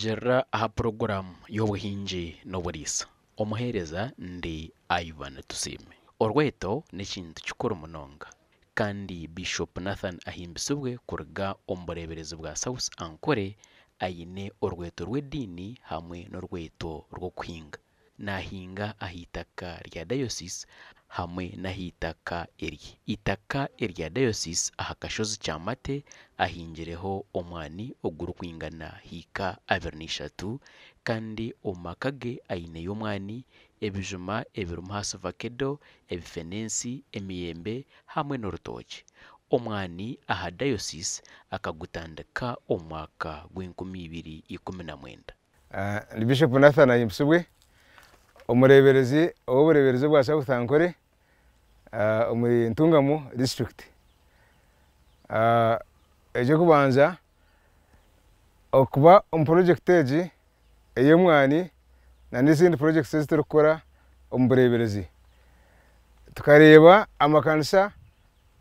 Kurugiirira aha puroguraamu y'obuhingi n'oburiisa, omuheereza ndi Ivan Tusiime. Orweto n'ekintu kikuru munonga kandi Bishop Nathan Ahimbisibwe kuruga omu bureeberezi bwa South Ankole aine orweto rw'ediini hamwe n'orweto rw'okuhinga. Naahinga aha itaka rya Diocese hamwe n'aha itaka erye. Eitaka erya Diocese aha kashozi Kyamate ahingireho omwani ogurikwingana hiika 23 kandi omu maka ge aineyo omwani, ebijuma ebirimu haasi vakedo, ebifenensi, emiyembe hamwe n'orutookye. Omwani aha Diocese akagutandika omu mwaka gw'enkumi ibiri ikumi na mwenda. Ndi Bishop Nathan Ahimbisibwe, omureeberezi ow'obureeberezi obwa South Ankole omuri Ntungamo district. Eky'okubanza okuba omu project egi ey'omwani na n'ezindi projects ezi turikukora omu bureeberezi, tukareeba amakanisa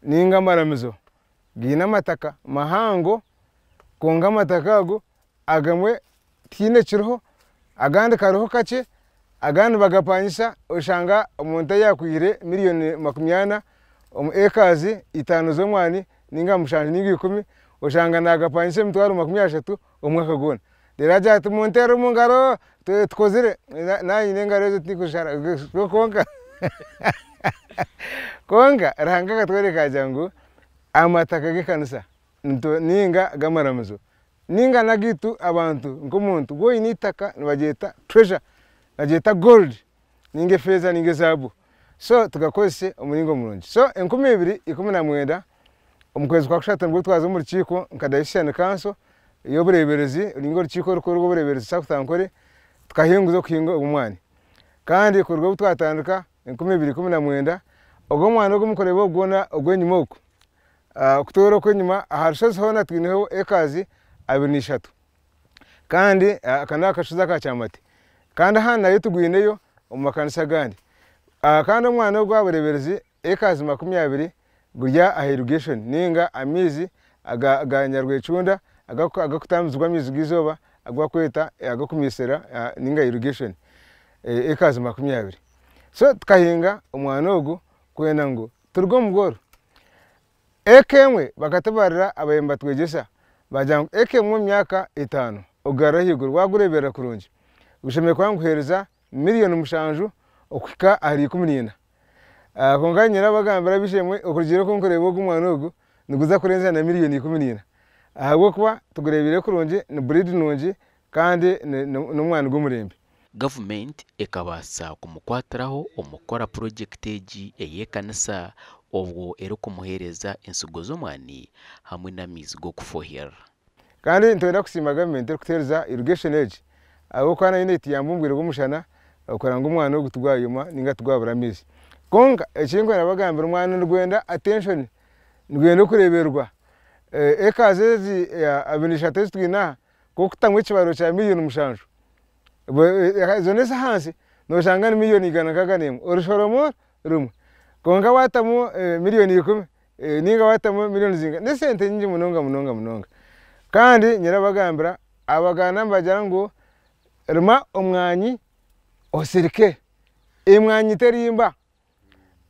ninga amaramizo gaine amataka mahango kwonka amataka ago agamwe tihaine ekiriho, agandi kariho kakye, agandi nibagapangisa oshanga omuntu ahu yaakwihire miriyoni makumi ana omu ekazi itaano z'omwani ninga mushanju ninga ikumi, oshanga naagapangisa emitwaro makumi ashatu omwaka gwona. Reero agira ati munteere omu ngaro tukozire, naanye nyine engaro ezo tindikuzishara kwonka kwonka Ruhanga akatworeka agira ngu amataka g'ekanisa ninga g'amaramizo ninga n'agaitu abantu nk'omuntu waaba oine eitaka nibaryeta treasure, nibaryeta gold ninga efeeza ninga ezaabu so tugakozese omu muringo murungi. So 2019 omu kwezi kwa kushatu nibwo twaza omu rukiiko nka Diocesan Council ey'obureeberezi ninga orukiiko orukuru orw'obureeberezi South Ankole tukahinguza okuhinga omwani kandi kuruga obu twatandika 2019 ogu omwani ogu murikureeba ogu gwona ogw'enyima ogu Okutoora okw'enyima aha rushozi hoona twineho ekazi 23 kandi aka n'akashozi aka Kyamate kandi ahandi nayo tugwineyo omu makanisa agandi. Kandi omwanya ogu aha bureeberezi ekazi 20 guri aha irrigation ninga amaizi aga Nyarwecunda agakutambuzibwa amaizi g'eizooba agu barikweta ag'okumiisira ninga irrigation ekazi 20. So tukahinga omwani ogu kwenda ngu Turuge omu bworo. Eka emwe bakatubarira ababaire nibatwegyesa baagira ngu eka emwe omu myaka etaano okugarura ahaiguru waagureeberera kurungi gushemereire kuba niguheereza 7,000,000 okuhika ahari 14. Kwonka nyine abagambira ab'eishe-emwe okurugiirira oku ndikureeba ogu omwana ogu niguza kurenzya na 14,000,000 ahabw'okuba tugureebeire kurungi ni breed nungi kandi n'omwani gw'omurembe. Gavumenti ekabaasa kumukwatiraho omu kukora purogyekiti egi ey'ekanisa obwo erikumuheereza ensigo z'omwani hamwe n'amaizi g'okufuuhirira. Kandi nitwenda kusiima gavumenti erikutuheereza irrigation egi ahabw'okuba nayo netuyamba omu bwire bw'omushana kureba ngu omwani ogu tigwayoma ninga tigwabura amaizi. Kwonka ekinkwenda kubagambira omwani nigwenda attention, nigwenda okureebererwa. Acres ezi 23 ezi twine aha Nk'okutamu ekibaro kya 7,000,000, ezo n'ez'ahansi nooshanga ni miriyoni igana nkaaga n'emwe orushoromo rumwe. Kwonka waatamu 10,000,000 ninga waatamu miriyoni zingana, n'esente nyingi munonga munonga munonga. Kandi nyirabagambira Abaganda nibagira ngu rima omwanyi osirike, emwanyi terimba.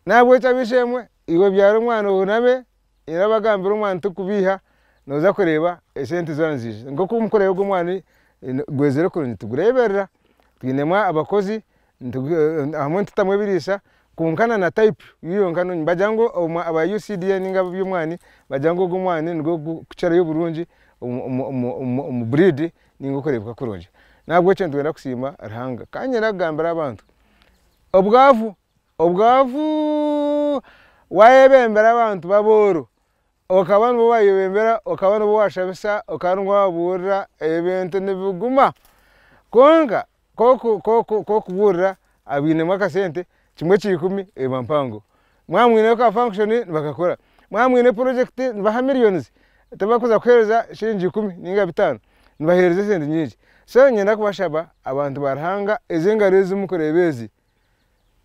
Nahabwekyo ab'eishe-emwe, iwe byara omwana ohuname, reero abagambire omwana tikubeiha, nooza kureeba esente zoona niziija. Nk'oku murikureeba ogu omwana gwezire kurungi nitugureeberera, twinemu abakozi, ahamwe nitutamu ebiriisa kwonka na na type yo yonka nungi. Nibagira ngu aba UCDA ninga ab'eby'omwani nibagira ngu ogu omwani nigwo gurikukirayo oburungi omu breed ninga okureebeka kurungi. Nahabwekyo nitwenda kusiima Ruhanga. Kandi niinyenda kugambira abantu, obwavu Obwavu! Waayebembera abantu b'abooro, okaba nibo waayebembera, okaba nibo waashabisa, okaba nibo waabuurira, ebintu nibiguma. Kwonka ku orikubuurira abainemu akasente, kimwe kya ikumi eba mpango. Mwaba mwine ka function nibakakora, mwaba mwine purojekiti nibaha millions, tibarikuza kukuheereza shiringi ikumi ninga bitaano, nibaheereza esente nyingi. So niinyenda kubashaba abantu ba Ruhanga, ezi engaro ezi murikureeba ezi,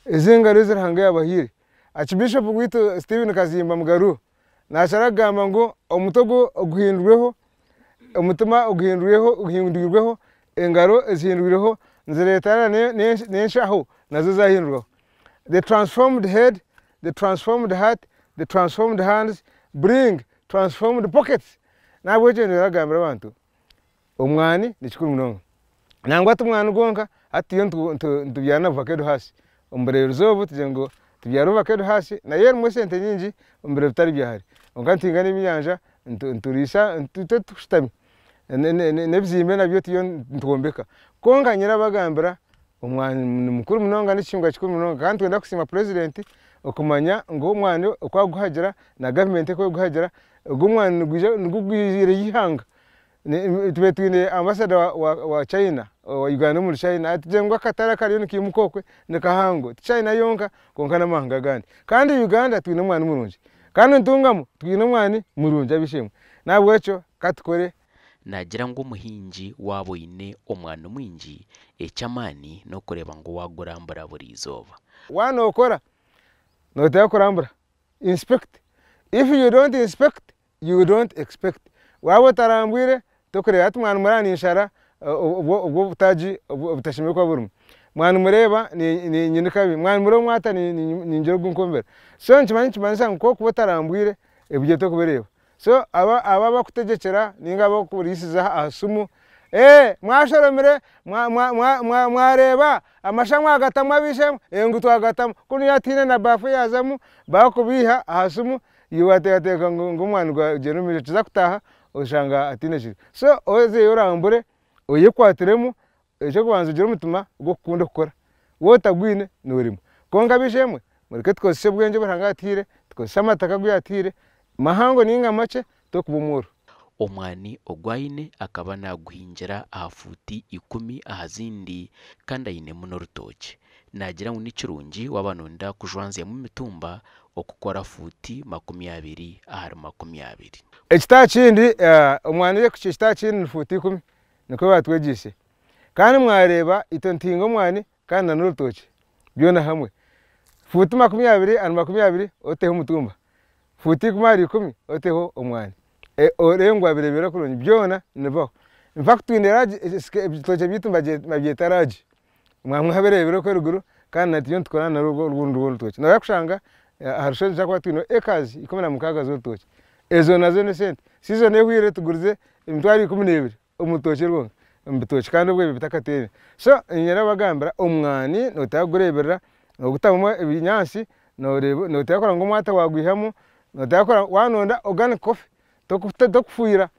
Ezi engaro ezi Ruhanga yaabahaire. Archbishop waitu Stephen Kazimba Mugaru naakira kugamba ngu omuti ogu oguhindwirweho, omutima oguhindwirweho Engaro ezihindwireho nizireetana n'enshaho nazo zaahindurwaho. The transformed head, the transformed heart, the transformed hands bring transformed pockets. N'ahabw'ekyo nindagambira abantu, omwani ni kikuru munonga. Nangwa ti mwani gwonka, hati turiyo nitubyara na vakedo haasi. Omu bureebezi obu tugire ngu tubyare vakedo haasi nayo erimu esente nyingi omu biro bitari bya hare. Kwonka nituhinga n'ebyenyanja, nituriisa itwe tushutami. N'ebizimbe nabyo turiyo nitwombeka. Kwonka nyirabagambira omwani ni mukuru munonga n'ekihingwa kikuru munonga kandi nitwenda kusiima purezidenti okumanya ngu omwani oku arikuguhagira na gavumenti oku erikuguhagira, ogu omwani nigwija nigwo gwijwire eihanga. Tubaire twine ambasada wa China owa Uganda omuri China atugire ngu akatare akariyo nikaimuka okwe ni kahango ti China yonka kwonka n'amahanga agandi. Kandi Uganda twine omwani murungi kandi Ntungamo twine omwani murungi ab'eishe-emwe. N'ahabw'ekyo ka tukore. Naagira ngu omuhingi waaba oine omwani mwingi, eky'amaani n'okureeba ngu waagurambura buri izooba. Waaba nookora, nooteekwa kurambura, inspect, if you don't inspect, you don't expect. Waaba otarambwire, tokureeba hati mwaba nimureba ninshara obwo obutaagi obutashemereire kuba burimu. Mwaba nimureeba nyine kabi, mwaba nimureba omwata ningira ogu nkombera. So nikimanya nikimanyisa ngu ku orikuba otarambwire, ebyo tokubireeba. So aba abakutegyekyera ninga abakuriisiza aha simu, ee mwashoromire, mwareeba, amasha mwagatamu ab'eishe-emwe? Ngu twagatamu. Kunu tihaine na baafu eyaazamu, bakubiiha aha simu, iwe wateekateeka ngu omwani gwagyenda omu maisho, tuza kutaaha oshanga hataine kiriho. So ozeyo orambure, oyekwatiremu, eky'okubanza ogire omutima gw'okukunda okukora, waaba otagwine nooremwa. Kwonka ab'eishe-emwe mureke tukozese obwengye obu Ruhanga yaatuhaire, tukozese amataka agu yaatuhaire, mahango ninga makye, tokuba omworo. Omwani ogu aine akaba naaguhingira aha fuuti ikumi aha zindi kandi ainemu n'orutookye. Naagira ngu ni kirungi waaba nooyenda kujwanzyamu emitumba okukora fuuti 20 ahari 20. Ekitaha kindi, omwani ekitaha kindi ni fuuti ikumi nikwo baatwegyeise. Kandi mwareeba itwe nituhinga omwani kandi na n'orutookye byona hamwe. Fuuti 20 ahari 20 oteho omutumba, fuuti 10 ahari 10 oteho omwani. Oreebe ngu wabireebera kurungi byona nibibaho. In fact twine ragi, ebitookye byaitu nibabyeta ragi. Mwaba mwabireebire okwe eruguru kandi na turiyo nitukora narwo orundi rw'orutookye. Nooza kushanga aha rushozi nituza kuba twine acres 16 z'orutookye. Ezo nazo n'esente. Season ehweire tugurize emitwaro 12 omu rutookye rwonka, omu bitookye kandi obwo ebyo bitakateerire. So niinyenda kubagambira omwani nooteekwa kugureeberera, noogutamu ebinyaatsi, nooreeba nooteekwa kureba ngu omwata waagwihamu, nooteekwa kureba waaba nooyenda organic coffee tokufuhira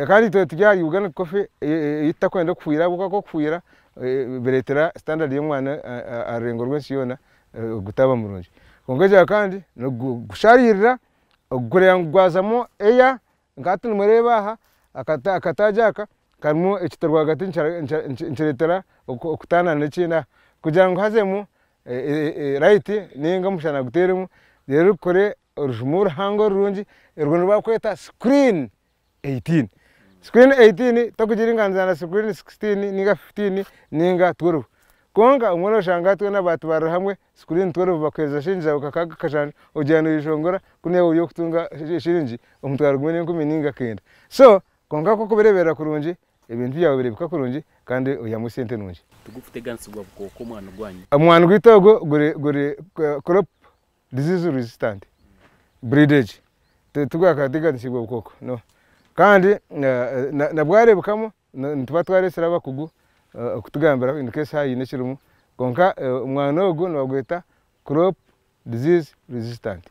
kandi itwe turi ahari organic coffee ei tutakwenda okufuhira ahabw'okuba okufuhira bireetera standard y'omwani aha rurengo rw'ensi yoona gutaba murungi. Kwonka ekya kandi n'okushariirira kureeba ngu gwazamu air nka hati nimureeba aha akataagi aka karimu ekiti rwagati nikireetera okutaana n'ekindi aha kugira ngu hazemu light ninga omushana guteeremu reero rukore orujumo ruhango rurungi orwo niru barikweta screen 18. Screen 18 tokugiringaniza na screen 16 ninga 15 ninga 12. Kwonka obumwe noshanga twena baatubarira hamwe screen 12 bakuheereza shiringi zaawe kakaaga kashanju ogyenda noyeshongora kunu iwe ori okutunga shiringi omutwaro gumwe n'enkumi ninga kenda. So kwonka ku orikubireeberera kurungi ebintu byawe bireebeka kurungi kandi oihamu esente nungi. Tigukuteganisibwa bukooko omwani gwanyu? Omwani gwaitu ogu guri guri crop disease resistant breed egi tigwakateganisibwa bukooko no. Kandi na bwareebekamu nituba twareetsire abakugu kutugambira in case haine ekirimu kwonka omwani ogu nibagweta crop disease resistant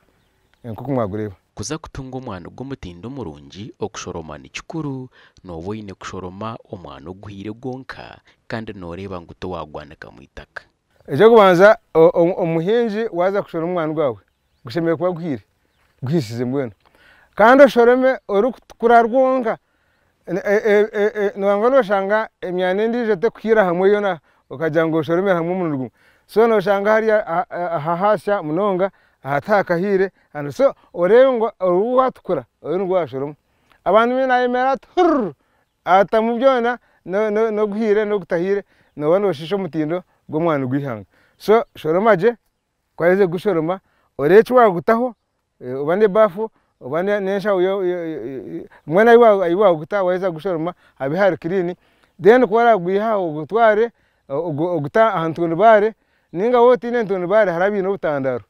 nk'oku mwagureeba. Kuza kutunga omwani gw'omutindo murungi, okushoroma ni kikuru. Nooba oine kushoroma omwani oguhiire gwonka kandi nooreeba ngu tiwaagwanika mu itaka. Eky'okubanza omuhingi waaza kushoroma omwani gwawe gushemereire kuba guhiire, guhiisize mbwenu. Kandi oshorome orikutukura rwonka. Nangwa noshanga emyani endiijo tekuhiira hamwe yoona okagira ngu oshoromere hamwe omurundi gumwe. So noshanga hariya aha haasya munonga aha tihakahiire so oreebe ngu obu watukura obe nibwo washoroma. Abantu baingi nayemerera ati hururu atamu byona n'oguhiire n'ogutahiire nooba nooshiisha omutindo gw'omwani gw'eihanga. So shoroma gye, ku waherize kugushoroma oreebe eki waagutaho oba n'ebaafu oba n'enshaho mbwenu ahi waaguta waheza kugushoroma habe hari clean. Then ku oraagwihe aho ogutware ogute aha ntundubare ninga waaba otiine ntundubare hariho abaine obutandaro,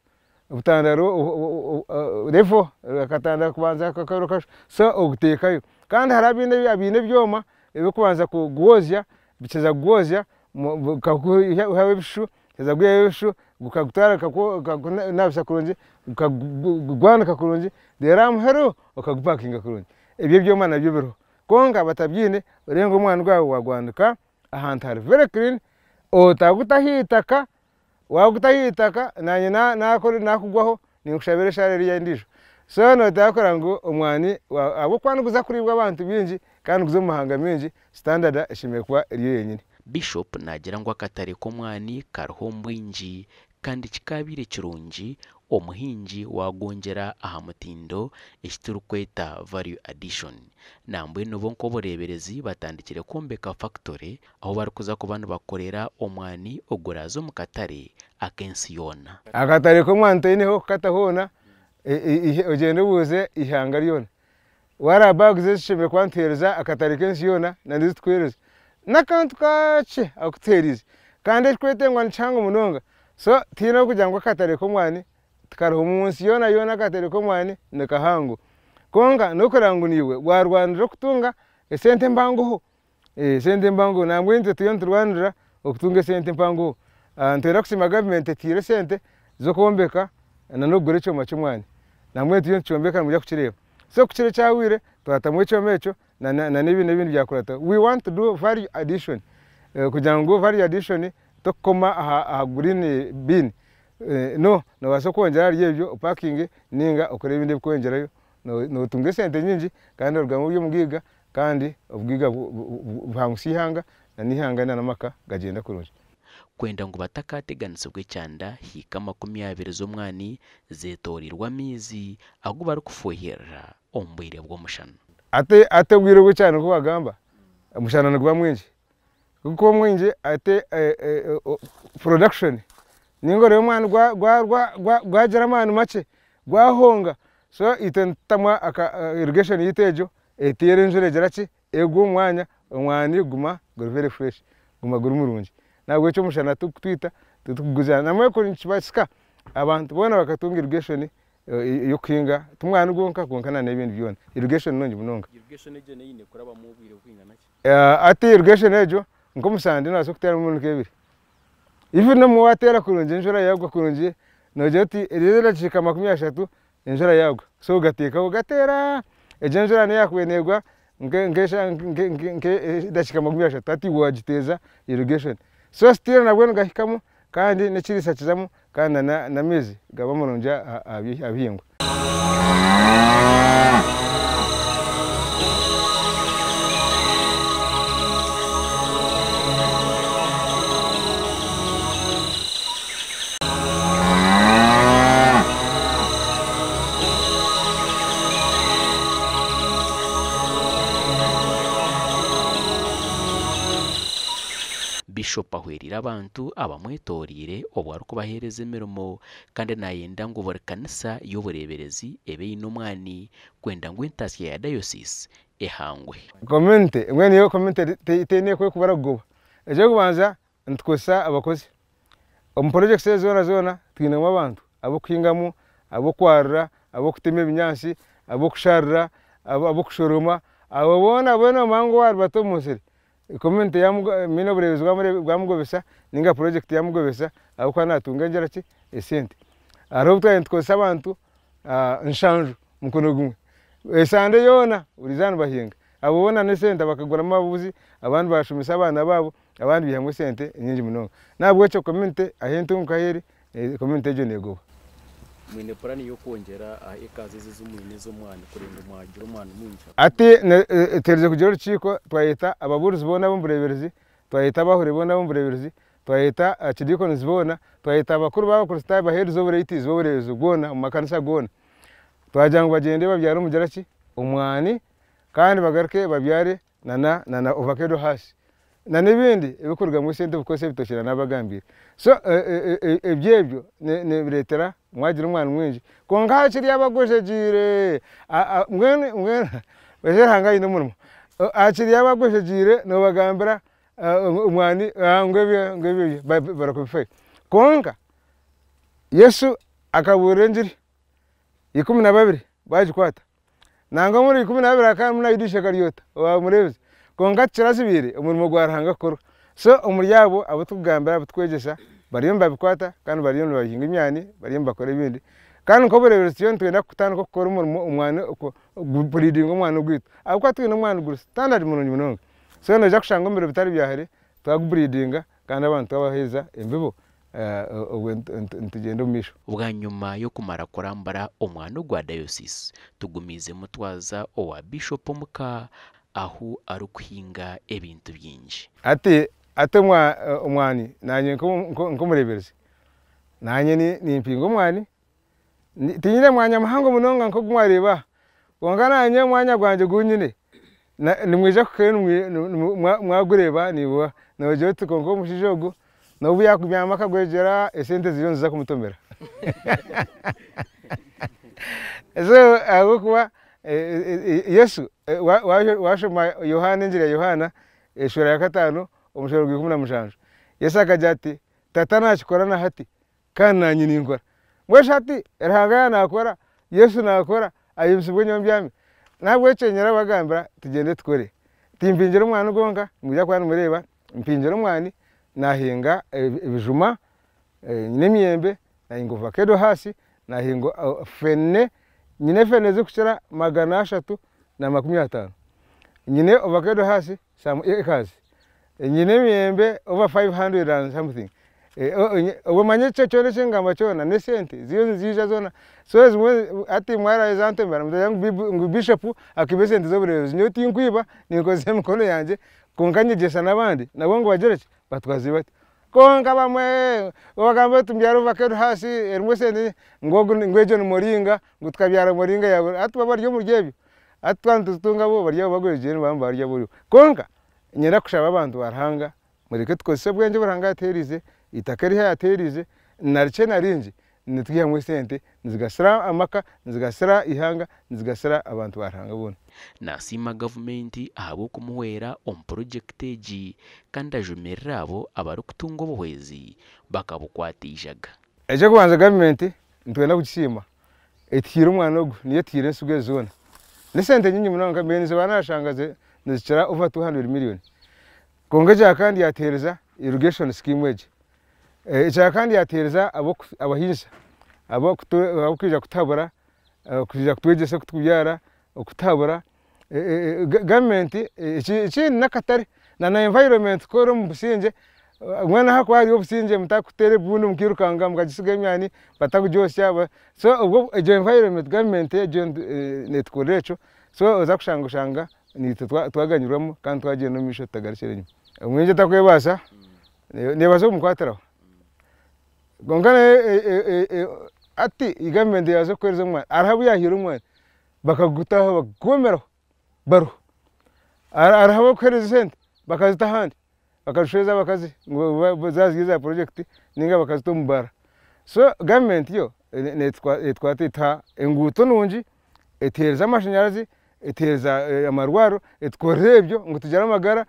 obutandaro level akatandaro kubanza so oguteekayo. Kandi hariho abaine ebyoma ebirikubanza kugwozya, bikiheza kugwozya bikagwihaho ebishushu, bikaheza kugwihaho ebishushu bikagutwara bikagunabisa kurungi, bikagwanika kurungi reero aha muheru okagupakinga kurungi. Ebyo ebyoma nabyo biriho. Kwonka batabyine oreebe ngu omwani gwawe waagwanika ahantu hari very clean, otagutaho eitaka, waagutaho eitaka naanye naakugwaho ninkushabira eshaara eriya endiijo. So nooteekwa kureba ngu omwani ahabw'okuba niguza kuriibwa abantu baingi kandi niguza omu mahanga maingi, standard eshemereire kuba eriyo yenyine. Bishop naagira ngu akatare k'omwani kariho omu bwingi kandi kikaabaire kirungi omuhingi waagongyera aha mutindo eki turikweta value addition. Nambwenu bo nk'obureeberezi batandikire kwombeka fakitore ahu barikuza kuba nibakorera omwani oguraaze omu katare ak'ensi yoona. Akatare k'omwani toineho kukata hoona, ogyende obuuze eihanga ryona. Wareeba bags ezi tushemereire kuba nituheereza akatare k'ensi yoona na n'ezi tukuheereza. N'akantu kakye aku tuheerize kandi ekirikwetengwa ni kihango munonga. So tihaine kugira ngu akatare k'omwani tikariho omu nsi yoona yoona akatare k'omwani ni kahango. Kwonka n'okureba ngu naiwe waarwanirira okutunga esente mpangoho, esente mpangoho nambwenu itwe turiyo niturwanirira okutunga esente mpangoho. Nitwenda kusiima gavumenti etuhaire esente z'okwombeka na n'okugura ekyoma ky'omwani. Nambwenu turiyo nitukyombeka nimwija kukireeba. So ku kiriba kyahwire twatamu ekyoma ekyo na n'ebindi n'ebindi byakurataho. We want to do value addition kugira ngu value addition tokukoma aha green bin, no, noobaasa kwongyera ahari ebyo opakinge ninga okore ebindi ebirikweyongyerayo nootunga esente nyingi kandi orugamu ori omugaiga kandi obugaiga buhangusya eihanga na n'eihanga na n'amaka gagyenda kurungi. Kwenda ngu batakateganisibwa ekyanda hiika 20 z'omwani zetooreirwe amaizi agu barikufuuhirira omu bwire bw'omushana. Ate ate obwire bw'ekyanda nk'oku bagamba omushana niguba mwingi, ku mwingi ate production ninga oreebe omwani gwagira amaani makye gwahonga so itwe nitutamu irrigation yaitu egyo eteera enjura egira ki egwa omu mwanya omwani guguma guri very fresh guguma guri murungi. Nahabwekyo omushana tigukutwita titukuguzana nambwenu kuri nikibaasika abantu boona bakatunga irrigation ey'okuhinga ti mwani gwonka kwonka na n'ebindi byona. Irrigation nungi munonga. Irrigation egyo eine kurabamu obwire bwingana ki? Hati irrigation egyo nk'omusande noobaasa kuteeramu emirundi nk'ebiri. Even n'obu waateera kurungi enjura yaagwa kurungi noogira oti eri edakiika 30 enjura yaagwa so ogateekaho ogateera egyo enjura niyo yaakubaire neegwa nk'edakiika 30 hati iwe waagiteeza irrigation. So still nabwo nigahikamu kandi n'ekiriisa kizamu kandi n'amaizi gaba marungi aha bihingwa. Bishop ahwereire abantu abamwetoreire obu arikubaheereza emirimo kandi naayenda ngu buri kanisa y'obureeberezi ebe eine omwani kwenda ngu entasya ya diocese ehangwe. Community mbwenu yo community teine oku erikubara kugoba. Eky'okubanza nitukozesa abakozi. Omu projects ezi zoona zoona twinemu abantu ab'okuhingamu, ab'okwarura, ab'okutema ebinyaatsi, ab'okusharira, ab'okushoroma, abo boona boona omanya ngu waaribata omu musiri community mbwenu obureebezi bwamugobesa ninga project yamugobesa ahabw'okuba naatunga engira ki esente. Hariho obu twaba nitukozesa abantu 7 mukono gumwe, esande yoona buri izooba nibahinga. Abo boona n'esente bakaguramu amabuzi, abandi bashomesa abaana baabo, abandi baihamu esente nyingi munonga. Nahabwekyo community ahu entunguka ahu eri, community egyo neegoba. Mwine purani y'okwongyera aha ekazi ezi ezi mwine ez'omwani kureba ngu mwagira omwani mwingi? Hati tuherize kugira orukiiko twayeta ababuurizi boona ab'omu bureeberezi, twayeta abahuri boona ab'omu bureeberezi, twayeta archdeacons boona, twayeta abakuru b'abakristaayo abaheereza obureetizi b'obureeberezi bwona omu makanisa goona. Twagira ngu bagyende babyare omugira ki omwani kandi bagaruke babyare na ovacado hass na n'ebindi ebirikurugamu esente ebikukozesa ebitookye na nabagambiire. So ebyo ebyo nibireetera mwagira omwani mwingi kwonka hakiri abagwejegyeire mbwenu mbwenu Ruhanga aine omurimo. Hakiri yaaba agwejegyeire noobagambira omwani ngu ebyo ngu ebyo barakubifayo. Kwonka Yesu akabuurira engiri 12 baagikwata. Nangwa omuri 12 hakaba harimu na Yuda Ishekaryota owaamureebize. Kwonka tikirazibiire omurimo gwa Ruhanga kukorwa. So omuri abo abu turikugambira abu turikwegyesa bariyo nibabikwata kandi bariyo nibahinga emyani, bariyo nibakora ebindi. Kandi nk'obureeberezi turiyo nitwenda kutandika kukora omurimo omwani kuburidinga omwani ogwaitu ahabw'okuba twine omwani guri standard murungi munonga. So noija kushanga omu biro bitari bya hare twaguburidinga kandi abantu twabaheereza embibo obwe nitugyenda omu maisho. Bwanyima y'okumara kurambura omwani ogwa Diocese, tugumiizemu twaza owa Bishop omuka ahu arikuhinga ebintu bingi. Hati hati omwani naanye nk'omureeberezi naanye nimpinga omwani, tinyine mwanya muhango munonga nk'ogu mwareeba aha, kwonka naanye omwanya gwangye ogu nyine nimwija kuhikayo mwagureeba noogira oti kwonka omushaija ogu n'obu yaakubyama akagwejegyera esente ziriyo niziza kumutomera. So ahabw'okuba Yesu waashoma Yohaana engiri ya Yohaana eshuura ya kataano omushoro gwa 17, Yesu akagira ati Tata naakikora na hati kandi naanye ninkora. Mbwenu shi hati Ruhanga yaaba naakora, Yesu naakora, ahimbisibwe nyowe mbyami? N'ahabw'ekyo nyine kubagambira tugyende tukore. Timpingire omwani gwonka, nimwija kuba nimureeba mpingire omwani, naahinga ebijuma, nyine emiyembe, naahinga ovakedo haasi, naahinga fene, nyine fene zirikukira 350, nyine ovakedo haasi some acres, nyine emiyembe over 500 and something. Obwo omanye ekyo kyona eki ngamba kyona n'esente ziriyo niziija zoona. So ezimwe hati mwaraba ezantomera mutagira ngu bishop akiiba esente z'obureeberezi. Nyowe tinkwiba, ninkozesa emikono yangye kwonka nyegyesa n'abandi nabo ngu bagire ki? Batwaze batyo. Kwonka bamwe obagamba oti mbyara ovakedo haasi erimu esente ngu ogu ngu egyo ni moringa ngu tukabyara moringa ya hati bo bari omuri ebyo. Hati twaba nituzitunga bo bari aho bagwejegyeire nibaba nibarya buriho. Kwonka niinyenda kushaba abantu ba Ruhanga mureke tukozese obwengye obu Ruhanga yatuheerize, eitaka eri yatuheerize na rikye na ringi nitwihamu esente nizigasira amaka, nizigasira eihanga, nizigasira abantu ba Ruhanga boona. Naasiima gavumenti ahabw'okumuhwera omu purojekiti egi kandi ajumirira abo abarikutunga obuhwezi bakabukwata eijaga. Eky'okubanza gavumenti nitwenda kugisiima etuhaire omwana ogu niyo etuhaire ensigo ezi zoona. N'esente nyingi munonga mbwenu niziba naashanga nizikira over 200 million. Kwonka ekya kandi yatuheereza irrigation scheme egi. Ekya kandi yatuheereza abahinsa ab'okwija kutuhabura, kwija kutwegyesa oku turikubyara, okutuhabura. Gavumenti ekindi n'akatare na environment kukora omu busingye, mbwenu ahakuba hariyo obusingye mutakuteera ebibundu mukairukanga mukagisiga emyani batakugyosya, so obwo egyo environment gavumenti egyo neetukorera ekyo, so oza kushanga oshanga naitwe twaganyirwamu kandi twagyenda omu maisho tutagarukire enyima. Omwingi otakwebaasa neebaasa kumukwatiraho kwonka nayo hati gavumenti yaaza kukuheereza omwani, hariho abu yaahaire omwani bakagutaho bakagwomeraho bariho, hariho abarikuheereza esente bakazita ahandi bakazishweza abakazi ngu zaaba ziri eza purojekiti ninga bakazita omu baara. So gavumenti yo neetwata etuha enguuto nungi, etuheereza amashanyarazi, etuheereza amarwariro, etukorera ebyo ngu tugire amagara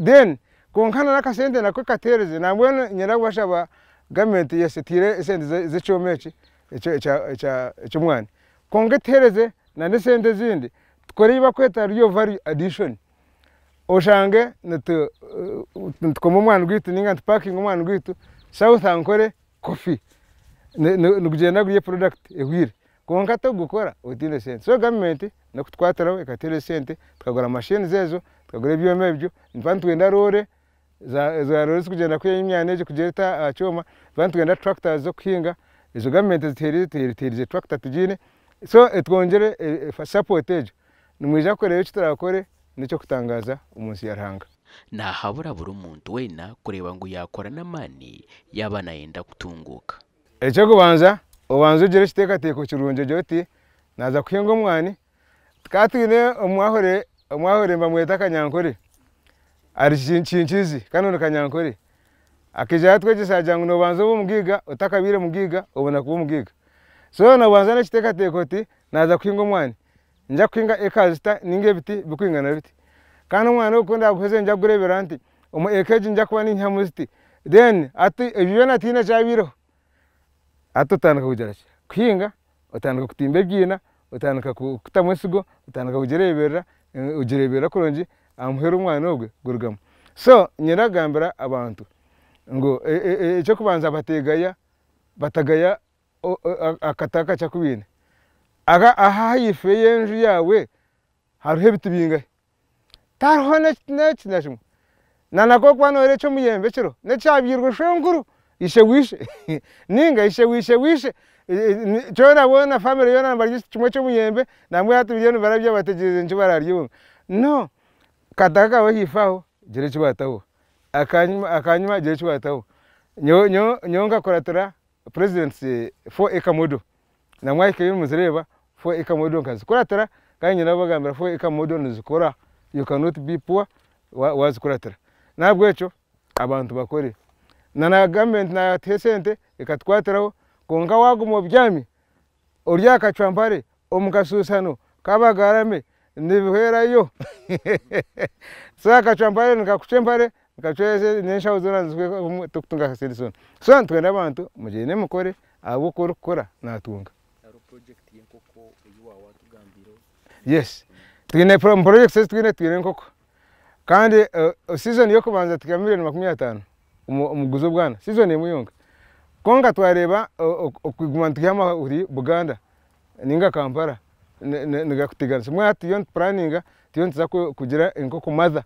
then kwonka n'akasente nako ekatuheereze nambwenu niinyenda kubashaba gavumenti yes etuhaire esente z'ekyoma eki eky'omwani kwonka etuheereze n'esente ezindi tukore eyi barikweta real value addition oshange nitukoma omwani gwaitu ninga nitupakinga omwani gwaitu South Ankole coffee nigugyenda guri eproduct ehwire kwonka togukora otiine sente. So gavumenti n'okutukwatiraho ekatuheereza esente tukagura machines ezo, tukagura ebyoma ebyo, nituba nitwenda roore, za roore ezikugyenda kwihayo emyani egyo kugyeta aha kyoma, nituba nitwenda tractors z'okuhinga, ezo gavumenti ezituheerize etuheerize tractor tugiine, so etwongyere support egyo, nimwija kureeba eki turakore n'eky'okutangaaza omu nsi ya Ruhanga. Naahabura buri muntu weena kureeba ngu yaakora n'amaani yaaba naayenda kutunguuka. Eky'okubanza obanze ogire ekiteekateeko kirungi ogire oti naaza kuhinga omwani, tukaba twine omwahure, omwahure nibamweta Kanyankore ari Kinkizi kanu ni Kanyankore, akaija yaatwegyesa yaagira ngu noobanza obe omugaiga otakabaire mugaiga obona kuba omugaiga. So noobanza n'ekiteekateeko oti naaza kuhinga omwani, ninza kuhinga acres zita ninga ebiti birikwingana biti. Kandi omwani ogu ku ndaaguheze ningya kugureebera nti, omu eka egi ningya kuba ninyihamu ziti. Then hati ebyo byona tihaine ekyabaireho. Hati otandika kugira ki, kuhinga, otandika kutimba ebiina, otandika kutamu ensigo, otandika kugireeberera, ogireeberera kurungi, aha muheru omwani ogwe gurugamu. So niinyenda kugambira abantu ngu eky'okubanza bateegaya, batagaya akati kakye aku baine. Aha ahaifo y'enju yaawe hariho ebiti bingahi? Tihariho n'ekiti na kimwe. Na na ku orikuba nooreeba eky'omuyembe ekiro, n'ekyabyirwe shwenkuru, ishe w'ishe ninga ishe w'ishe w'ishe, kyona boona famire yoona nibarya ekiti kimwe ky'omuyembe, nambwenu hati bariyo nibarabya bategyereize ngu kibararye bonka. No, akataka kaawe ahaifo aho, gira eki waataho, akanyima gira eki waataho. Nyowe nkakuratira President's 4 acre model, na mwahikayo nimuzireeba 4 acre model nkazikuratira kandi nyine kubagambira 4 acre model nizikora, you cannot be poor wazikuratira. Nahabwekyo abantu bakore. Na na gavumenti netuha esente ekatukwatiraho kwonka waguma obyami ori aha kacwampare omu kasuusano kabagarame nibihwerayo. So akacwampare nikakucwa empare, nikacwa n'enshaho zoona nizihweramu torikutunga akasente zoona. So nitwenda abantu mugyende mukore ahabw'okuba orikukora naatunga. Hariho project y'enkoko ei waaba watugambiireho. Yes, twine omu projects ezi twine, twine enkoko kandi season y'okubanza tukiha 50,000,000 omuguzi obwana, season emwe yonka. Kwonka twareeba okuguma nitwiha amahuri Buganda ninga Kampala nigakuteganisa. Mbwenu hati turiyo nitupuraninga, turiyo nituza kugira enkoko mother,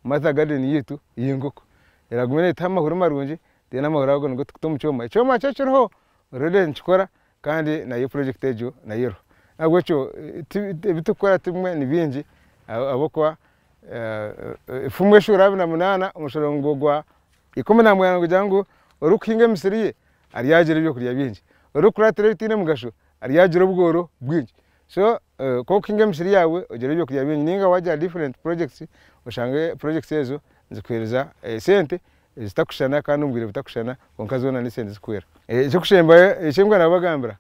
mother garden yaitu ey'enkoko. Eragume neetuha amahuri marungi, then amahuri ago nigo tukuta omu kyoma. Ekyoma kyo kiriho already nikikora kandi nayo project egyo nayo eriho. Nahabwekyo ebi turikukora tibimwe ni bingi ahabw'okuba efumu eshuura 28 omushorongo gwa 19 nigugira ngu orikuhinga emisiri ye aryagira ebyokurya bingi, orikukuratira ebitaine mugasho aryagira obworo bwingi. So ku orikuhinga emisiri yaawe ogira ebyokurya bingi ninga wagira different projects oshange projects ezo nizikuheereza esente ezitakushushana kandi omu bwire butakushushana kwonka zoona n'esente zikuhwera. Ekyokushembayo eki ndikwenda kubagambira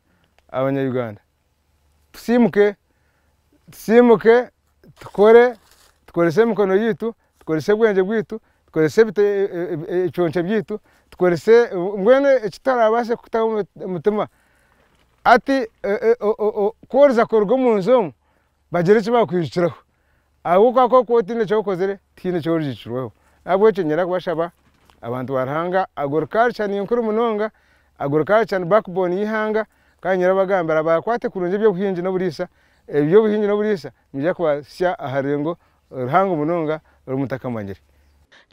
abanya Uganda, tusiimuke, tusiimuke tukore, tukorese emikono yaitu, tukorese obwengye bwaitu, tukorese ebiconco byaitu, tukorese mbwenu eki tutarabaase kutaho omutima, hati ku oriza kuruga omu nsi omu bagire eki bakwijukiraho ahabw'okuba ku orikuba otiine eki okozire tihaine eki orijukirwaho. Nahabwekyo niinyenda kubashaba abantu ba Ruhanga agriculture ni nkuru munonga, agriculture ni backbone y'eihanga kandi niinyenda kubagambira bakwate kurungi eby'obuhingi n'oburiisa, eby'obuhingi n'oburiisa nibiija kubahitsya aha rurengo ruhango munonga oru mutakamanyire.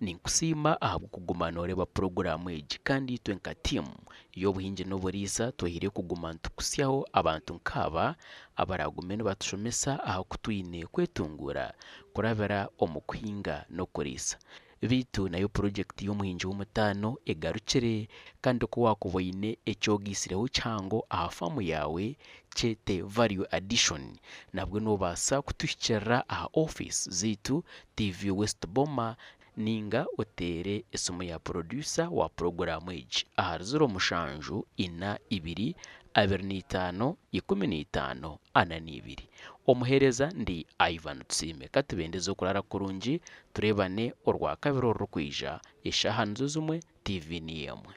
Ninkusiima ahabw'okuguma nooreeba puroguraamu egi kandi itwe nka tiimu y'obuhingi n'oburiisa twehire kuguma nitukusyaho abantu nk'aba abaragume nibatushomesa aha ku twine kwetunguura kurabira omu kuhinga n'okuriisa. Beitu nayo purojekiti y'omuhingi w'omutaano egarukire kandi ku waakuba oine eki ogaisireho kihango aha faamu yaawe kyete value addition nabwo noobaasa kutuhikirira aha ofiisi zaitu TV West Boma ninga oteere esimu ya producer wa puroguraamu egi ahari 07 4 2 25 15 42. Omuheereza ndi Ivan Tusiime katubendeze okurara kurungi tureebane orwakabiri orurikwija eshaaha nizo zimwe TV niyo emwe.